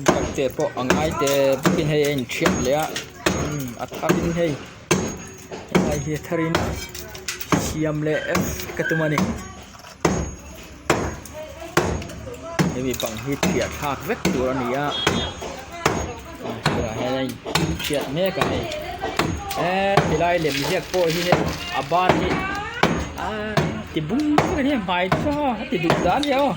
Biak te pawh a ngai te bawkin hei a inthiat leh a umm a tharin hei helai hi a tharin siam leh ka tum a ni hemi bang hi thiah thlak vek tur a ni a tunah hian a inthiat mek a hei eee tilai lem ziak pawh hi hei a ban hi aaa ti bung vek a ni a hmai chu a ti duh dan a ni aw.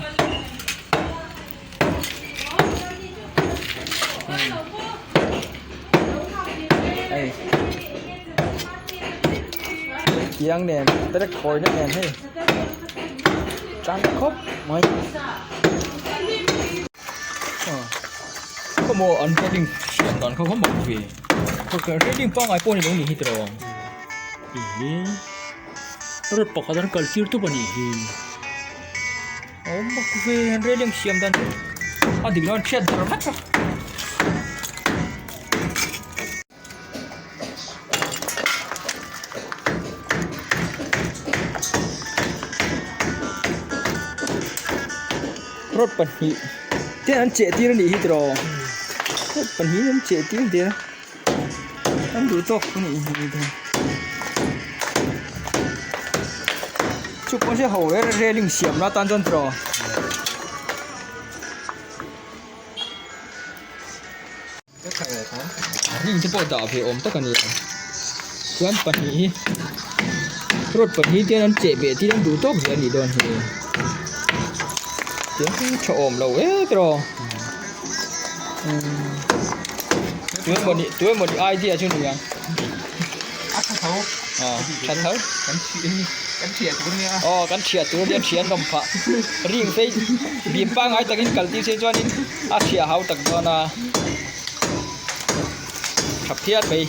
Hei tiang nen perek khawina nen hei tang khawp mai khawmaw an building siam dan kha khawp mai ve building pangngai pawh a ni lo ni hi tiraw ih road pakhat an kal tir tawp a nih hi. Awm bawk ve an railing siam dan chu a dik loh a thiat dar vek a. Rod pahnih te an cheh tir a nih hi tiraw rod pahnih an cheh tir der a an duh tawk a nih hi. Chu pawh hi ho er railing siam na tan chuan tiraw. Ring te pawh dah ve awm tak a ni a chuan pahnih hi rod pahnih te hian an cheh beh tir an duh tawk zel a nih dawn hi tiang hi tha awm lo e tiraw tuemaw ni tuemaw ni idea chu ni ang. A tha tho. Aw tha tho. Kan thian kan thiah tur nia. Aw kan thiah tur nia thian hlawm phah. Ring phei bim pangngai takin kal tir se chuanin a thiah hau tak dawn a. Tha phian mai.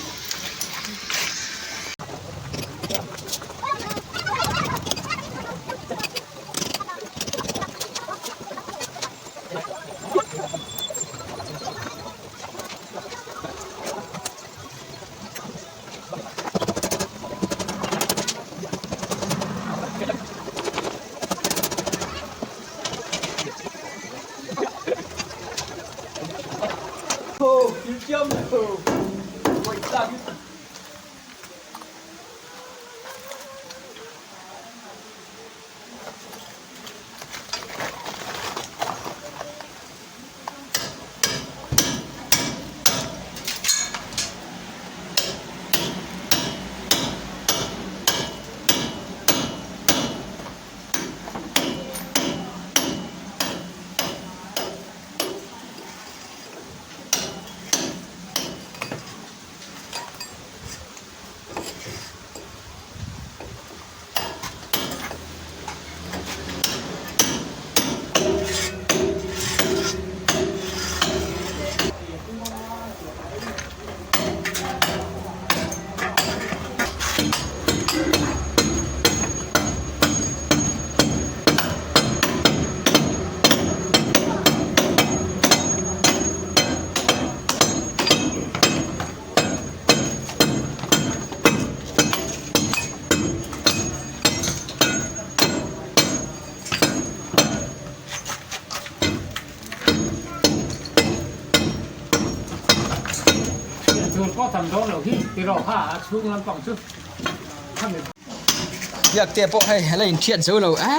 Biak te pawh hei la inthiat zo lo a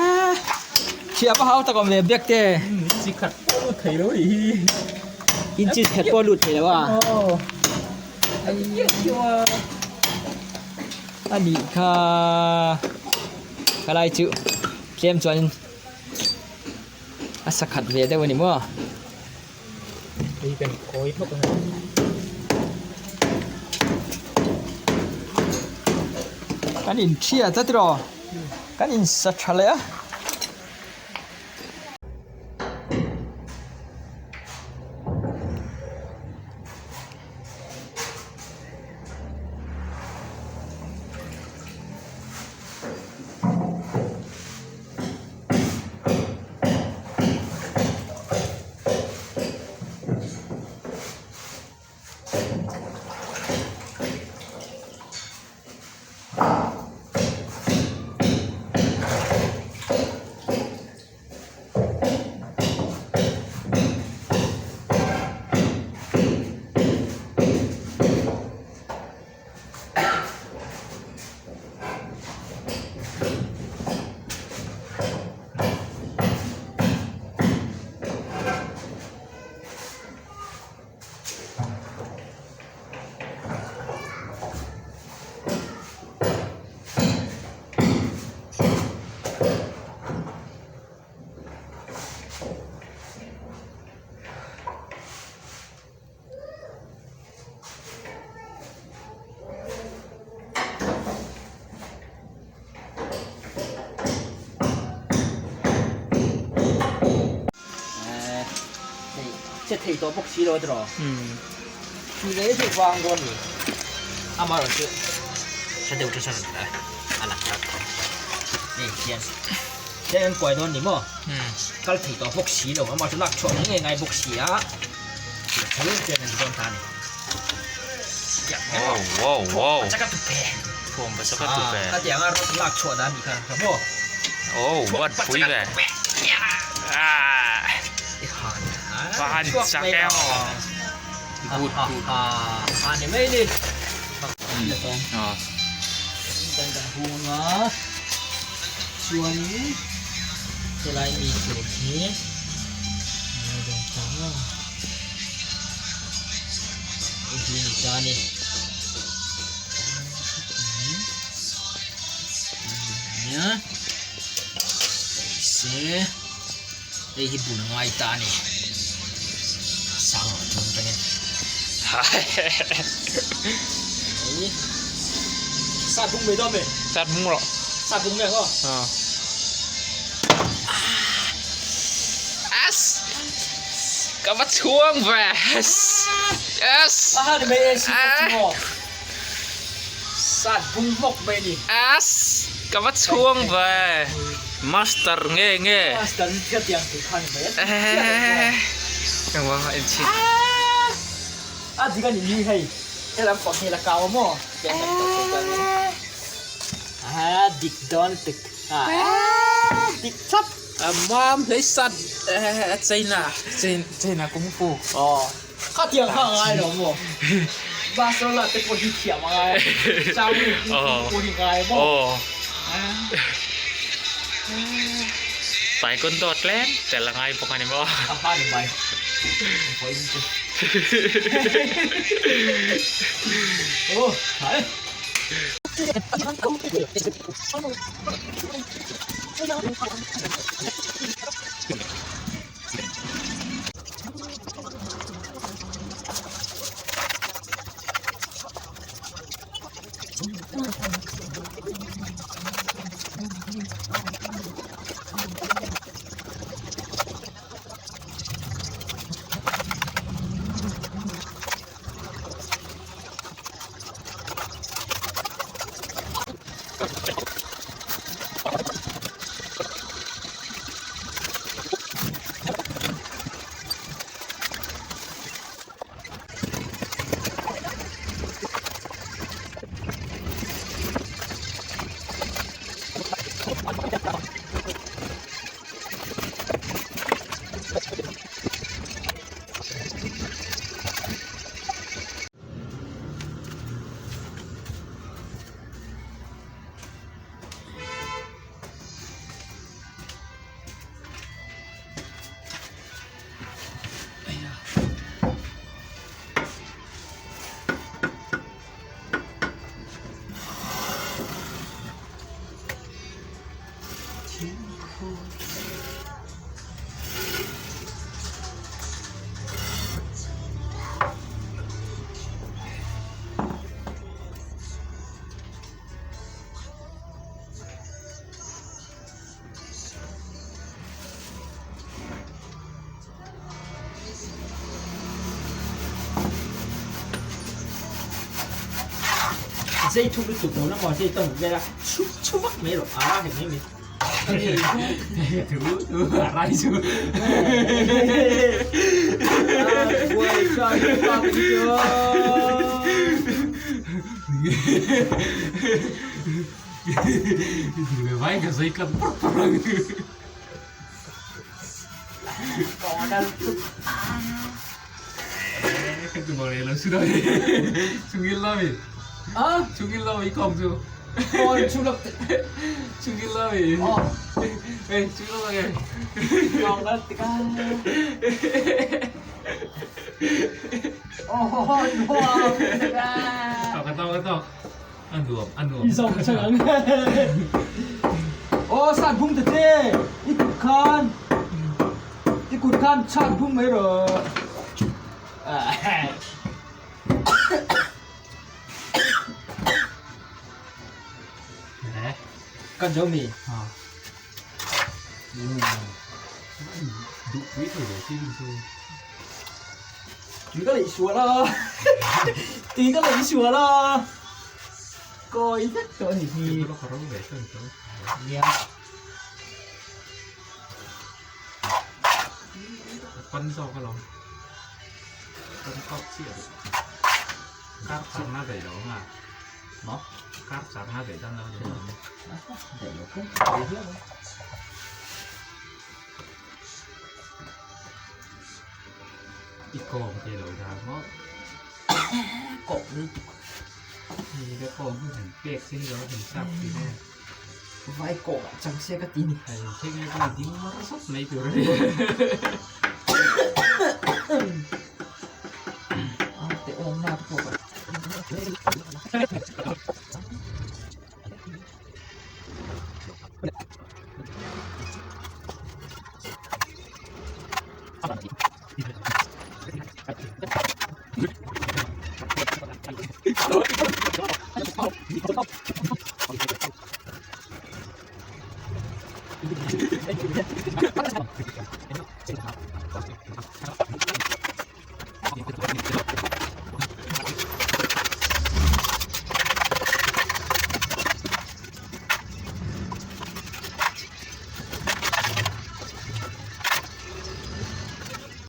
thiam a hau tak awm ve biak te chi khat pawh lut thei lo a nih hi in chi khat pawh lut thei lo a a nih kha ka lai chu tlem chuan a sakhat ve deuh a ni maw. Tui kan kawi hlawk a ni. Kan inthiat a tiraw kan insa tha leh a. thei tawh bawk si lo a tiraw? Tih leh deuh vang dawn ni. Amaherawhchu tha deuh tha sawn a lang tak tho. Hei hian tlem an kuai dawn ni maw? Kal thei tawh bawk si lo amaherawhchu lak chhuah ngei ngai bawk si a tih tho chuan an ti dawn ta a ni. Wow wow wow. Chaka tupe. Thuam pa chaka tupe. Ka tiang a rawt lak chhuah dan ni kha ka maw. Oh what pui ve. Ah. Van chak e aw. Good good. Ah ni mai ni. Ah. Dan dan hunga. Chuanin helai mi tur hi. Hei hi ni ta ni. Nia. Se. Hei hi bun ngai ta ni. Sang lo tum tangin. Hei. Sat bung mai dawn me. Sat bung rawh. Sat bung mai ho. Ah. As. Ka va chhuang ve Yes A ni mai e si bawk chu maw Sat bung hmawk mai ni As Ka va chhuang ve Master nge nge Master ni thil tiang thei kha ni mai a Engvang a enchhin A dik a ni hi hei Helam pang hi la kau a maw Tiang kan tawh thei chuan in A dik dawn tuk A dik thlap A mam hlei sat China China kung fu. Aw kha tiang kha a ngai lo maw? Barcelona te pawh hi thiam a ngai a, Shaolin kung fu pawh hi ngai maw? Aw Taekwondo tlem tel a ngai bawk a ni maw? A hma ni mai vawiin chu. Aw tha e. Zei thuk lutuk lo na maw zei tawng vel a chhuk chhuak mai rawh a hei mai mai. Thu thu a rai chu. Vai ka zei tlang pur pur ang. Aw sat bung ta che i kut khan i kut khan chhat bung mai rawh. Kan zo mi. Tui ka leih sual a, tui ka leih sual a, kawi vek tawh a nih hi. Nia. Pan zawk alawm. Pan tawk chiah duh. Kar chakna daih lo ang a. Maw? Kar chakna daih dan lo ni. Daih lo pawh ka hian. I kawm te lo dah maw? Kawm lutuk. Hei ka kawm hi han pek che hi lo han chak thin e. Vai kawm ah chang se ka ti ni. Hei thek nge pawh ding mar sawt mai tur a ni. A te awm na te pawh ka.